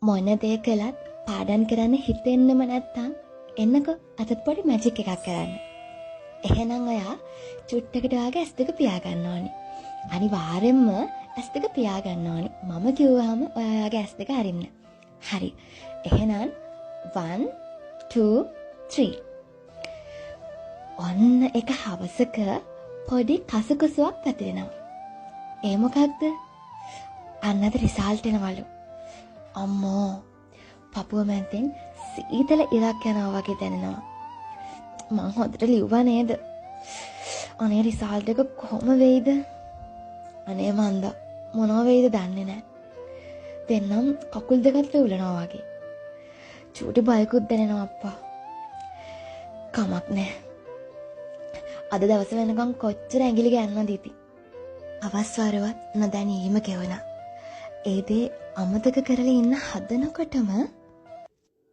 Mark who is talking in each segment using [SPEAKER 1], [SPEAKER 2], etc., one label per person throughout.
[SPEAKER 1] මොන දේ කළත් පාඩම් කරන්න හිතෙන්නෙම නැත්තම් එන්නකෝ අදත් පොඩි මැජික් එකක් කරන්න. එහෙනම් ඔයා චුට්ටකට ඔයාගේ ඇස් දෙක පියාගන්න ඕනි. අනිවාර්යෙන්ම ඇස් දෙක පියාගන්න ඕනි. මම කිව්වහම ඔයා ඔයාගේ ඇස් දෙක අරින්න. හරි. එහෙනම් 1 2 3. ඔන්න එක හවසක පොඩි කසුකසුවක් පැතිරෙනවා. ඒ මොකක්ද? අන්න අද රිසල්ට් එනවලු. අම්මෝ, පපුව මැද්දෙන් සීතල ඉරක් යනවා වගේ දැනෙනවා. මං හොඳට ලිව්වා නේද? අනේ රිසල්ට් එක කොහොම වෙයිද? අනේ මන්දා, මොනවා වෙයිද දන්නේ නෑ. දැන් නම් කකුල් දෙකත් වෙවුලනවා වගේ. චූටි බයකුත් දැනෙනවා අප්පා. කමක් නෑ. අද දවස වෙනකන් කොච්චර ඇඟිලි ගැන්නද ඉතින්. හවස් වරුවත් නොදැනීම ගෙවුණා. ඒ දේ අමතක කරලා ඉන්න හදනකොටම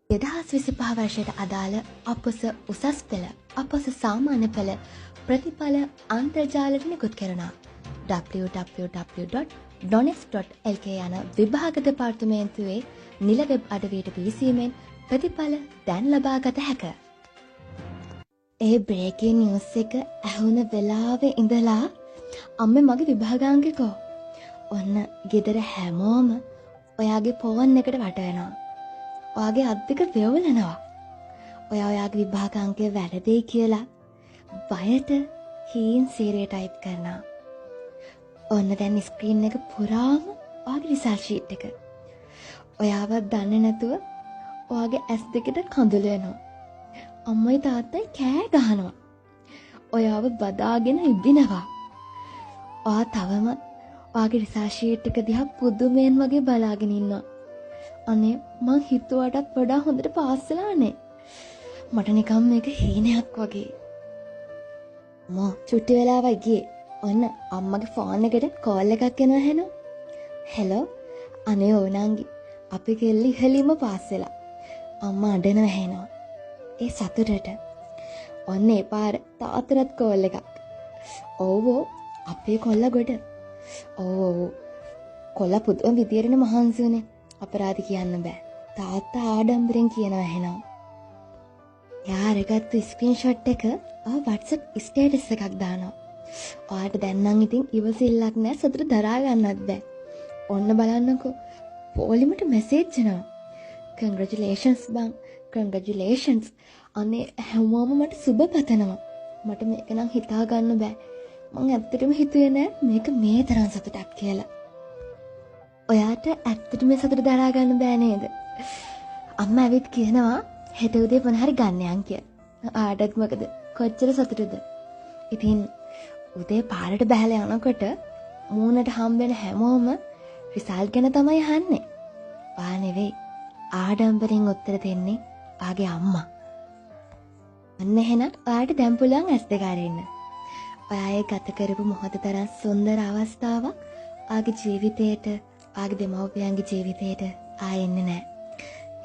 [SPEAKER 1] 2025 වර්ෂයට අදාළ අපොස උසස් පෙළ, අපොස සාමාන්‍ය පෙළ ප්‍රතිඵල අන්තර්ජාලයට නිකුත් කෙරුණා. www.dones.lk යන විභාග දෙපාර්තමේන්තුවේ නිල වෙබ් අඩවියට පිවිසීමෙන් ප්‍රතිඵල දැන් ලබා ගත හැක. ඒ බ්‍රේකින් නිවුස් එක ඇහුන වෙලාවේ ඉඳලා අම්මේ මගේ විභාගාංකේ කෝ? ඔන්න ගෙදර හැමෝම ඔයාගේ ෆෝන් එකට වට වෙනවා. ඔයාගේ අත් දෙක වෙවුලනවා. ඔයා ඔයාගේ විභාගාංකය වැරදියි කියලා බයට හීන් සීරිය ටයිප් කරනවා. ඔන්න දැන් ස්ක්‍රීන් එක පුරාම ඔයාගේ රිසල්ට් ෂීට් එක. ඔයාවත් දන්නේ නැතුව ඔයාගේ ඇස් දෙකට කඳුළු එනවා. අම්මයි තාත්තයි කෑ ගහනවා. ඔයාව බදාගෙන ඉබිනවා. ඔයා තවම ඔයාගේ රිසල්ට් ෂීට් එක දිහා පුදුමයෙන් වගේ බලාගෙන ඉන්නවා. අනේ මං හිතුවටත් වඩා හොඳට පාස් වෙලානේ. මට නිකන් මේක හීනයක් වගේ. මෝ චුට්ටි වෙලාවයි ගියේ. ඔන්න අම්මගේ ෆෝන් එකට කෝල් එකක් එනවා ඇහෙනවා. හෙලෝ, අනේ ඔව් නංගි, අපි කෙල්ල ඉහළින්ම පාස් වෙලා. අම්මා අඬනවා ඇහෙනවා. ඒ සතුටට. ඔන්න ඒ පාර තාත්තටත් කෝල් එකක්. ඔව් ඔව්, අපේ කොල්ලා ගොඩ. ඔව් ඔව්, කොල්ලා පුදුම විදියටනේ මහන්සි වුණේ. අපරාධ කියන්න බෑ. තාත්තා ආඩම්බරෙන් කියනවා ඇහෙනවා. එයා අරගත්තු ස්ක්‍රීන්ෂොට් එක ඔයා WhatsApp status එකක් දානවා. ඔයාට දැන් නම් ඉතින් ඉවසිල්ලක් නෑ, සතුට දරා ගන්නත් බෑ. ඔන්න බලන්නකෝ, පොලිමට මැසේජ් එනවා. කන්ග්‍රැචුලේෂන්ස් බං, කන්ග්‍රැචුලේෂන්ස්. අනේ හැමෝම මට සුබ පතනවා. මට මේක නම් හිතා ගන්න බෑ. මං ඇත්තටම හිතුවේ නෑ මේක මේ තරම් සතුටක් කියලා. ඔයාට ඇත්තටම මේ සතුට දරා ගන්න බෑ නේද? අම්මා ඇවිත් කියනවා හෙට උදේ මොන හරි ගන්න යන් කියලා. ආඩත් මොකද, කොච්චර සතුටුද? ඉතින් උදේ පාරට බැහැලා යනකොට මූණට හම්බෙන හැමෝම රිසල්ට් ගැන තමයි අහන්නේ. ඔයා නෙවෙයි, ආඩම්බරෙන් උත්තර දෙන්නේ ඔයාගේ අම්මා. ඔන්න එහෙනම් ඔයාට දැන් පුළුවන් ඇස් දෙක අරින්න. ඔයා ඒ ගත කරපු මොහොත තරම් සුන්දර අවස්ථාවක් ඔයාගේ ජීවිතේට, ඔයාගේ දෙමව්පියන්ගේ ජීවිතේට ආයෙ එන්නේ නෑ.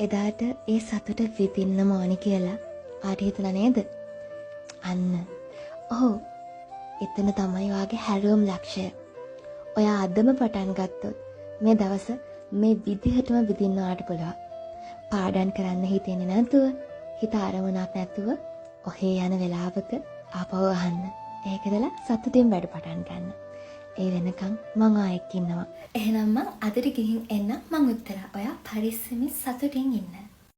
[SPEAKER 1] එදාට ඒ සතුට විඳින්නම ඕනි කියලා ඔයාට හිතුණා නේද? අන්න. ඔව්. එතන තමයි ඔයාගේ හැරවුම් ලක්ෂය. ඔයා අදම පටන් ගත්තොත් මේ දවස මේ විදිහටම විඳින්න ඔයාට පුළුවන්. පාඩම් කරන්න හිතෙන්නේ නැතුව, හිත අරමුණක් නැතුව ඔහේ යන වෙලාවක ආපහු අහන්න. ඒ කරලා සතුටින් වැඩ පටන් ගන්න. ඒ වෙනකන් මං ඔයා එක්ක ඉන්නවා. එහෙනම් මං අදට ගිහින් එන්න. මං උත්තර. ඔයා පරිස්සමින් සතුටින් ඉන්න.